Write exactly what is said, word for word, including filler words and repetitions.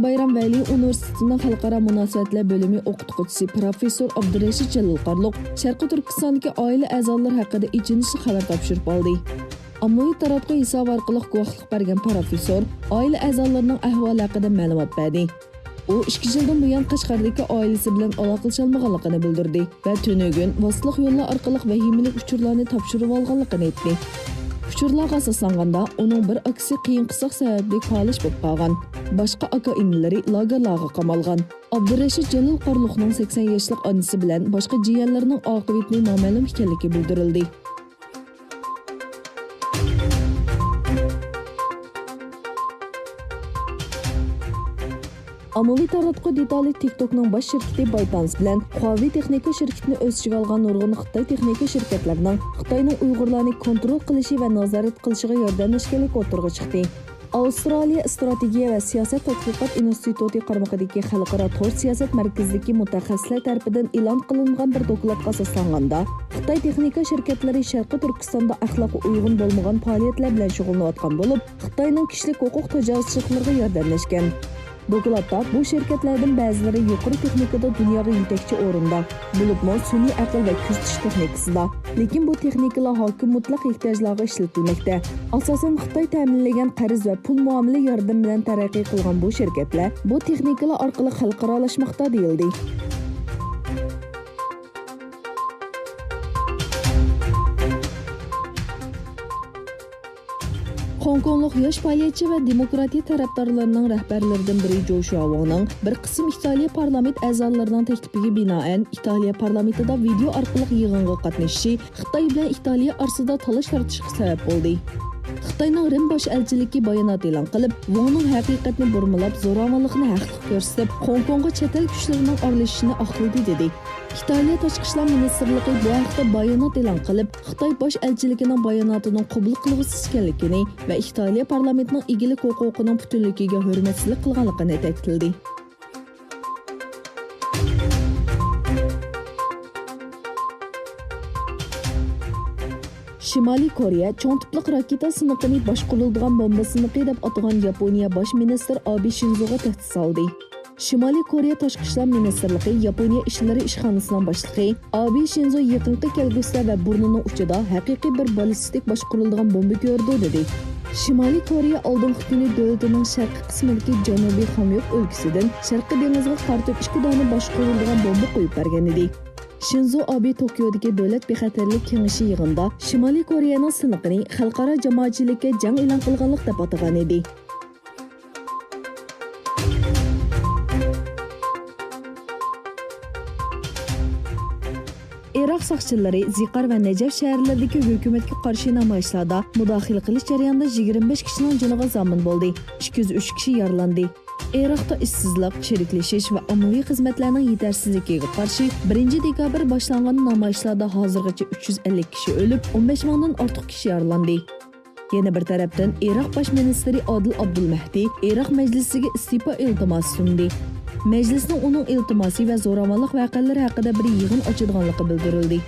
بايرام ۋەلى ئۇنىۋېرسىتېتىنىڭ خەلقئارا مۇناسىۋەتلەر بۆلۈمى ئوقۇتقۇچىسى پىروفېسسور ئابدۇرەشىت جالىل قارلۇق شەرقىي تۈركىستاندىكى ئائىلە ئەزالىرى ھەققىدە ئېچىنىشلىق خەۋەر تاپشۇرۇپ ئالدى. ئاممىۋى تاراتقۇ ھېسابى ئارقىلىق گۇۋاھلىق بەرگەن پىروفېسسور ئائىلە ئەزالىرىنىڭ ئەھۋالى ھەققىدە مەلۇمات بەردى. ئۇ ئىككى يىلدىن بۇيان قەشقەردىكى ئائىلىسى بىلەن ئالاقىلىشالمىغانلىقىنى بىلدۈردى ۋە تۈنۈگۈن ۋاسىتىلىق يوللار ئارقىلىق ۋەھىمىلىك ئۇچۇرلارنى تاپشۇرۇۋالغانلىقىنى ئېيتتى. ئۇچۇرلارغا ئاساسلانغاندا، ئۇنىڭ بىر ئاكىسى قىيىن قىستاق سەۋەبلىك پالەچ بولۇپ قالغان. باشقا ئاكا-ئىنىلىرى لاگېرلارغا قامالغان. ئابدۇرەشىت جېلىل قارلۇقنىڭ سەكسەن ياشلىق ئانىسى بىلەن باشقا جىيەنلىرىنىڭ ئاقىۋىتى نامەلۇم ئىكەنلىكى بىلدۈرۈلدى. ئاممىۋى تاراتقۇ دېتالى تىك توكنىڭ باش شىركىتى بايتانس بىلەن خۇاۋېي تېخنىكا شىركىتىنى ئۆز ئىچىگە ئالغان نۇرغۇن خىتاي تېخنىكا شىركەتلىرىنىڭ خىتاينىڭ ئۇيغۇرلارنى كونترول قىلىشى ۋە نازارەت قىلىشىغا ياردەملەشكەنلىكى ئوتتۇرىغا چىقتى. ئاۋسترالىيە ئىستراتېگىيە ۋە سىياسەت تەتقىقات ئىنستىتۇتى قارمىقىدىكى خەلقئارا تور سىياسەت مەركىزىدىكى مۇتەخەسسىسلەر تەرىپىدىن ئېلان قىلىنغان بىر دوكلاتقا ئاساسلانغاندا، خىتاي تېخنىكا شىركەتلىرى شەرقىي تۈركىستاندا ئەخلاققا ئۇيغۇن بولمىغان پائالىيەتلەر بىلەن شۇغۇللىنىۋاتقان بولۇپ، خىتاينىڭ كىشىلىك ھوقۇق تاجاۋۇزچىلىقلىرىغا ياردەملەشكەن. دوكلاتتا بۇ شىركەتلەردىن بەزىلىرى يۇقىرى تېخنىكىدا دۇنياغا يېتەكچى ئورۇندا، بولۇپمۇ سۈنئىي ئەقىل ۋە كۆزىتىش تېخنىكىسىدا. لېكىن بۇ تېخنىكىلار ھاكىم مۇتلەق ئېھتىياجلارغا ئىشلىتىلمەكتە. ئاساسەن خىتاي تەمىنلىگەن قەرز ۋە پۇل مۇئامىلە ياردىمى بىلەن تەرەققىي قىلغان بۇ شىركەتلەر بۇ تېخنىكىلار ئارقىلىق خەلقئارالاشماقتا، دېيىلدى. خوڭكوڭلۇق ياش پائالىيەتچى ۋە دېموكراتىيە تەرەپدارلىرىنىڭ رەھبەرلىرىدىن بىرى جو شۇاۋوڭنىڭ بىر قىسىم ئىتالىيە پارلامېنت ئەزالىرىنىڭ تەكلىپىگە بىنائەن، ئىتالىيە پارلامېنتىدا ۋىدېئو ئارقىلىق يىغىنغا قاتنىشىشى خىتاي بىلەن ئىتالىيە ئارىسىدا تالاش تارتىشقا سەۋەب بولدى. خىتاينىڭ رىم باش ئەلچىلىكى بايانات ئېلان قىلىپ، ۋوڭنىڭ ھەقىقەتنى بۇرمىلاپ، زوراۋانلىقنى ھەقلىق كۆرسىتىپ، خوڭكوڭغا چەت ئەل كۈچلىرىنىڭ ئارىلىشىشىنى ئاقلىدى، دېدى. ئىتالىيە تاشقى ئىشلار مىنىستىرلىقى بۇ ھەقتە بايانات ئېلان قىلىپ، خىتاي باش ئەلچىلىكىنىڭ باياناتىنىڭ قوبۇل قىلغۇسىز ئىكەنلىكىنى ۋە ئىتالىيە پارلامېنتىنىڭ ئىگىلىك ھوقۇقىنىڭ پۈتۈنلۈكىگە ھۆرمەتسىزلىك قىلغانلىقىنى تەكىتلىدى. شىمالىي كورېيە چوڭ تىپلىق راكېتا سىنىقىنى باش قۇرۇلىدىغان بومبا سىنىقى دەپ ئاتىغان ياپونىيە باش مىنىستىر ئابې شىنزوغا تەھدىت سالدى. شىمالىي كورېيە تاشقى ئىشلار مىنىستىرلىقى ياپونىيە ئىشلىرى ئىشخانىسىنىڭ باشلىقى ئابې شىنزو يېقىنقى كەلگۈسىدە ۋە بۇرنىنىڭ ئۇچىدا ھەقىقىي بىر باللىستىك باش قۇرۇلىدىغان بومبا كۆرىدۇ، دېدى. شىمالىي كورېيە ئالدىنقى كۈنى دۆلىتىنىڭ شەرقىي قىسمىدىكى جەنۇبىي خاميوك ئۆلكىسىدىن شەرقىي دېڭىزغا قارىتىپ ئىككى دانە باش قۇرۇلىدىغان بومبا قويۇپ بەرگەن ئىدى. شىنزو ئابې توكيودىكى دۆلەت بىخەتەرلىك كېڭىشى يىغىنىدا شىمالىي كورېيەنىڭ سىنىقىنى خەلقئارا جامائەتچىلىككە جەڭ ئېلان قىلغانلىق دەپ ئاتىغان ئىدى. ئىراق ساقچىلىرى زىقار ۋە نەجەف شەھەرلىرىدىكى ھۆكۈمەتكە قارشى نامايىشلاردا مۇداخىلە قىلىش جەريانىدا يىگىرمە بەش كىشىنىڭ جېنىغا زامىن بولدى، ئىككى يۈز ئۈچ كىشى يارىلاندى. ئىراقتا ئىشسىزلىق، چىرىكلىشىش ۋە ئاممىۋى خىزمەتلەرنىڭ يېتەرسىزلىكىگە قارشى بىرىنچى دېكابىر باشلانغان نامايىشلاردا ھازىرغىچە ئۈچ يۈز ئەللىك كىشى ئۆلۈپ، ئون بەش مىڭدىن ئارتۇق كىشى يارىلاندى. يەنە بىر تەرەپتىن، ئىراق باش مىنىستىرى ئادىل ئابدۇلمەھدى ئىراق مەجلىسىگە ئىستېپا ئىلتىماسى سۇندى. مەجلىسنىڭ ئۇنىڭ ئىلتىماسى ۋە زوراۋانلىق ۋەقەلىرى ھەققىدە بىر يىغىن ئاچىدىغانلىقى بىلدۈرۈلدى.